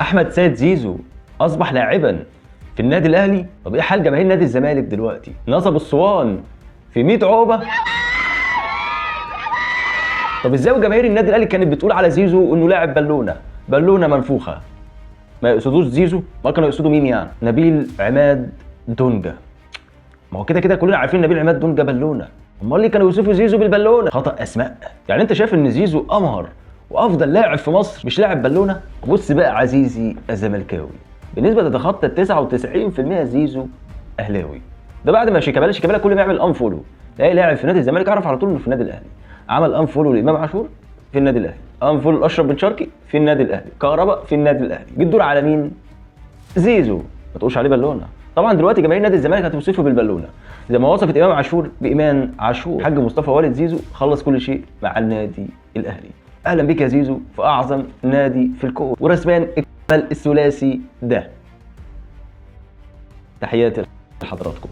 احمد سيد زيزو اصبح لاعبا في النادي الاهلي. طب ايه حال جماهير نادي الزمالك دلوقتي؟ نصب الصوان في 100 عقبه. طب ازاي جماهير النادي الاهلي كانت بتقول على زيزو انه لاعب بالونه، بالونه منفوخه؟ ما يقصدوش زيزو، ما كانوا يقصدوا مين يعني؟ نبيل عماد دونجا. ما هو كده كده كلنا عارفين نبيل عماد دونجا بالونه، امال ليه كانوا يوصفوا زيزو بالبالونه؟ خطا اسماء. يعني انت شايف ان زيزو امهر وافضل لاعب في مصر مش لاعب بالونه؟ بص بقى عزيزي الزملكاوي، بالنسبة تتخطى 99% زيزو اهلاوي. ده بعد ما شيكابالا كل ما يعمل unfollow لاي لاعب في نادي الزمالك اعرف على طول انه في النادي الاهلي. عمل unfollow لامام عاشور في النادي الاهلي، unfollow لاشرف بن شرقي في النادي الاهلي، كهربا في النادي الاهلي. جه الدور على مين؟ زيزو. ما تقولش عليه بالونه. طبعا دلوقتي جماهير نادي الزمالك هتوصفه بالبالونه زي ما وصفت امام عاشور بايمان عاشور. حاج مصطفى والد زيزو خلص كل شيء مع النادي الاهلي. اهلا بك يا زيزو في اعظم نادي في الكون، ورسميا اكمل الثلاثي ده. تحياتي لحضراتكم.